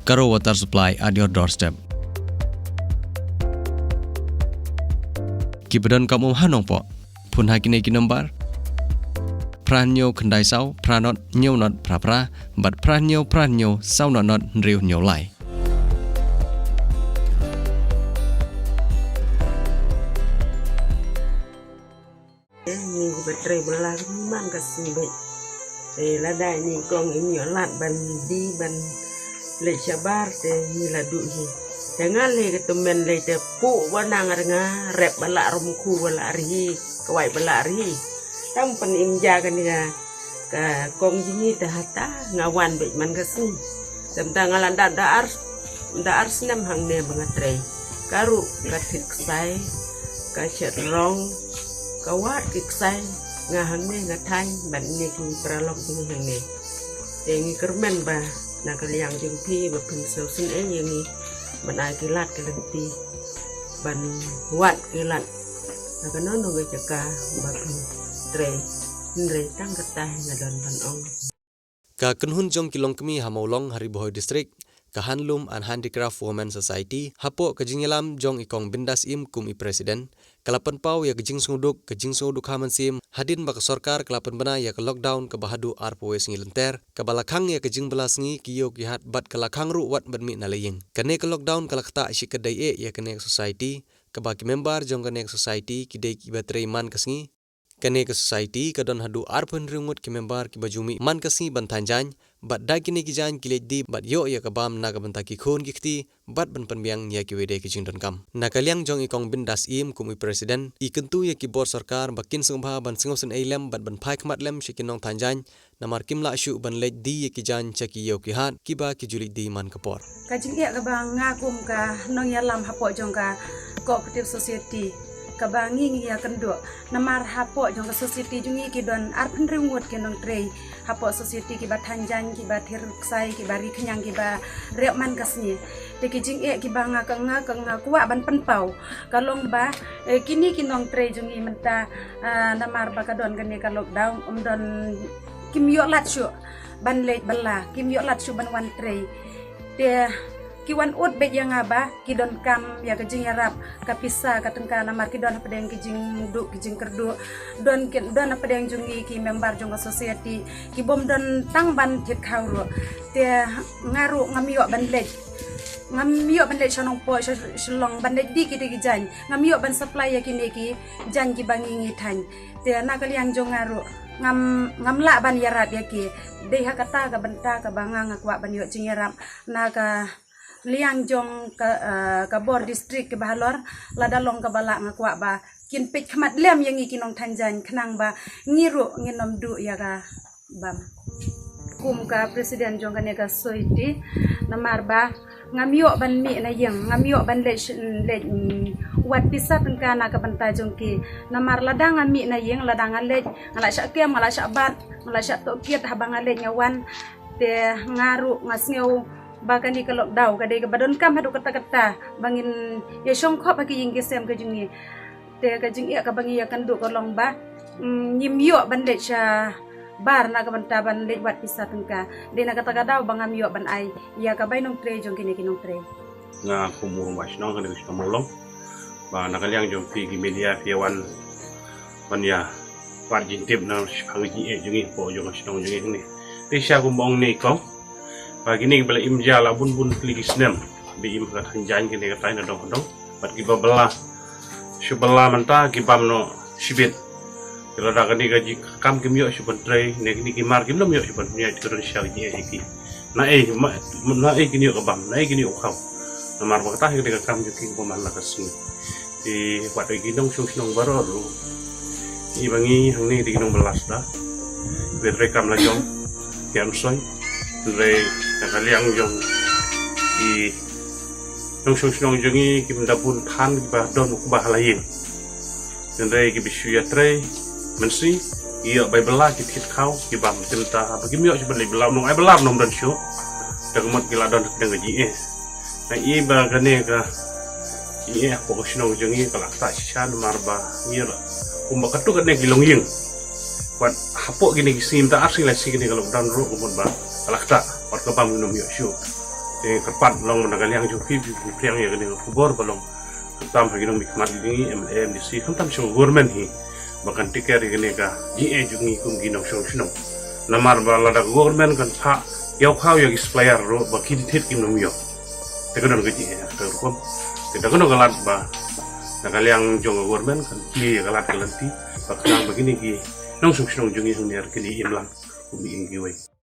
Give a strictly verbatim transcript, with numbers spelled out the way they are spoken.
Garo Water Supply at your doorstep. Ki ba donkam um ha Nongpoh, phone ha kine ki nombar: phra hynñiew khyndai saw phra nod hynñiew nod phra phra bad phra hynñiew phra hynñiew saw nod nod hynriew hynñiew lai. Ngi ba trei ba la man ka sngi bad, te lada ngi kong im ïoh lad ban die ban leit shabar, te ngi la duh hi. Te nga leh ka tymmen leh te puh ba nang ar nga rep ba la rum khu ba la ar hi, kwai ba la ar hi. Tam pyn im ja kane ka, ka kong jong ngi te hata nga wan bad man ka sngi. Te mynta nga la da, da ar, da ar snem hangne ba nga trei. Ka ruh ka thied ksai, ka shet rong, ka wad ki ksai, nga hangne nga thaiñ bad ngi ki paralok jong ngi hangne. Te ngi kyrmen ba na ka liang jong phi ba phin sngewsynei ïa ngi ban ai ki lad ki lynti ban wad ki lad na kano kano ka jaka ba phin trei, hynrei tang katta nga don ban ong. Ka kynhun jong ki longkmie ha Mawlong ha Ri Bhoi District, ka Handloom and Handicraft Women Society, hapoh ka jingïalam jong i Kong Bindas Im kum i President, ka la pynpaw ïa ka jingsngewduk, ka jingsngewduk ha mynsiem, hadien ba ka sorkar ka la pynbna ïa ka lockdown kaba haduh arphew wei sngi lynter, kaba la khang ïa ka jingbylla sngi ki ïew ki hat bad ka la khang ruh wat ban mih na la ïing. Kane ka lockdown ka la ktah shikatdei eh ïa kane ka society, kaba ki member jong kane ka society ki dei kiba trei man ka sngi. Kane ka society ka don haduh arphew hynriew ngut ki member kiba ju mih man ka sngi ban thaiñ jaiñ, bad da kine ki jaiñ ki leit die bad ïoh ïa ka bam na ka bynta ki khun ki kti, bad ban pynbiang ïa kiwei de ki jingdonkam. Na ka liang jong i Kong Bindas Im kum i President, i kyntu ïa ki bor sorkar ba kin sngewbha ban sngewsynei lem bad ban phai khmat lem sha ki nongthaiñ jaiñ, namar kim lah shuh ban leit die ïa ki jaiñ sha ki ïew ki hat kiba ki ju leit die man ka por. Ka jingeh kaba nga kum ka nongïalam hapoh jong ka Cooperative Society, kaba ngi ngi ïakynduh, namar hapoh jong ka society jong ngi ki don arphew hynriew ngut ki nongtrei hapoh society, kiba thaiñ jaiñ, kiba thied ksai, kiba ri khñiang, kiba rep man ka sngi. Te ki jingeh kiba nga ka, nga ka, nga kwah ban pynpaw ka long ba, eh, kine ki nongtrei jong ngi mynta, ah, namar ba ka don kane ka lockdown, ym don, kim ïoh lad shuh ban leit bylla, kim ïoh lad shuh ban wan trei. Te ki wan ud beit ïa nga ba ki donkam ïa ka jingïarap ka pisa ka tyngka, namar ki don hapdeng ki jingduk ki jingkyrduh, don ki, don hapdeng jong ngi ki member jong ka society ki bym don tang ban thied khaw ruh. Te nga ruh ngam ïoh ban leit, ngam ïoh ban leit sha Nongpoh, sha Shillong ban leit die kiti ki jaiñ, ngam ïoh ban supply ïa kine ki jaiñ kiba ngi ngi thaiñ. Te na ka liang jong nga ruh ngam, ngam lah ban ïarap ïa ki. Dei ha kata ka bynta kaba nga nga kwah ban ïoh jingïarap na ka liang jong ka, eh, ka bor district kiba halor, lada long kaba lah nga kwah ba kin peit khmat lem ïa ngi ki nongthaiñ jaiñ khnang ba ngi ruh ngin ym duh ïa ka bam. Kum ka president jong kane ka society, namar ba ngam ïoh ban mih na ïing, ngam ïoh ban leit, leit, mm, wad pisa tyngka na ka bynta jong ki. Namar lada nga mih na ïing, lada nga leit, nga lah shah kem, nga lah shah bat, nga lah shah tohkit haba nga leit nga wan. Te nga ruh nga sngew ba kane ka lockdown ka dei kaba donkam haduh katta katta ba ngin ïa shongkhop ha ki ïing ki sem ka jong ngi. Te ka jingeh kaba ngi ïakynduh ka long ba, mm, ngim ïoh ban leit shabar na ka bynta ban leit wad pisa tyngka. Dei na kata ka daw ba ngam ïoh ban ai ïa ka bai nongtrei jong kine ki nongtrei. Nga kum u rangbah shnong kane ka shnong Mawlong, ba na ka liang jong phi ki media phi wan ban ïa wad jingtip na shaphang ka jingeh jong ngi hapoh jong ka shnong jong ngi hangne. Te sha kumba ong ne kong, ba kine kiba la im ja la bun bun tylli ki snem, ba im ha ka thaiñ jaiñ kine ka thaiñ na dong ka dong. Bad kiba bylla, shu bylla mynta ki bam noh shibit. Te lada kane ka jingkam kim ïoh shuh ban trei, ne kine ki mar kim nym ïoh shuh ban pynïaid, ka don shisha ka jingeh ïa ki. Na ei, ma, na ei kin ïoh ka bam, na ei kin ïoh u khaw. Namar ba kata hi kane ka kam jong ki kaba man la ka sngi. Te wat ki nongshong shnong baroh ruh, i ba ngi hangne dei ki nongbylla sda, kiba trei kam la jong, ki am soi. Hynrei na ka liang jong ki nongshong shnong jong ngi kim da bun than kiba don u kba ha la ïing. Hynrei kiba shu ïatrei mynsiem, ki ïoh bai bylla, ki thied khaw, ki bam. Te mynta haba kim ïoh shuh ban leit bylla, u nong ai bylla u nong don shuh. Te ka mut ki la don hapdeng ka jingeh. Nga i ba kane ka jingeh hapoh ka shnong jong ngi ka la ktah shisha namar ba ngi la, kumba katto katne ki longïing. Wat hapoh kine ki sngi mynta ar sngi lai sngi kane ka lockdown ruh ka mut ba ka la ktah, wat ka bam ki nym ïoh shuh. Te kyrpad long na ka liang jong phi, phi pynpriang ïa kane ka khubor ba long khamtam ha ki nongmihkhmat jong ngi, M L A, M D C, khamtam sha ka government hi ba kan take care ïa kane ka jingeh jong ngi kum ki nongshong shnong. Namar ba lada ka government kan phah ïa u khaw ïa ki supplier ruh ba ki thied kim nang ïoh. Te ka don ka jingeh ha ka rukom. Te da kano ka lad ba na ka liang jong ka government kan plie ïa ka lad ka lynti ba khnang ba kine ki nongshong shnong jong ngi hangne ar kin im lang kum ïing kiwei.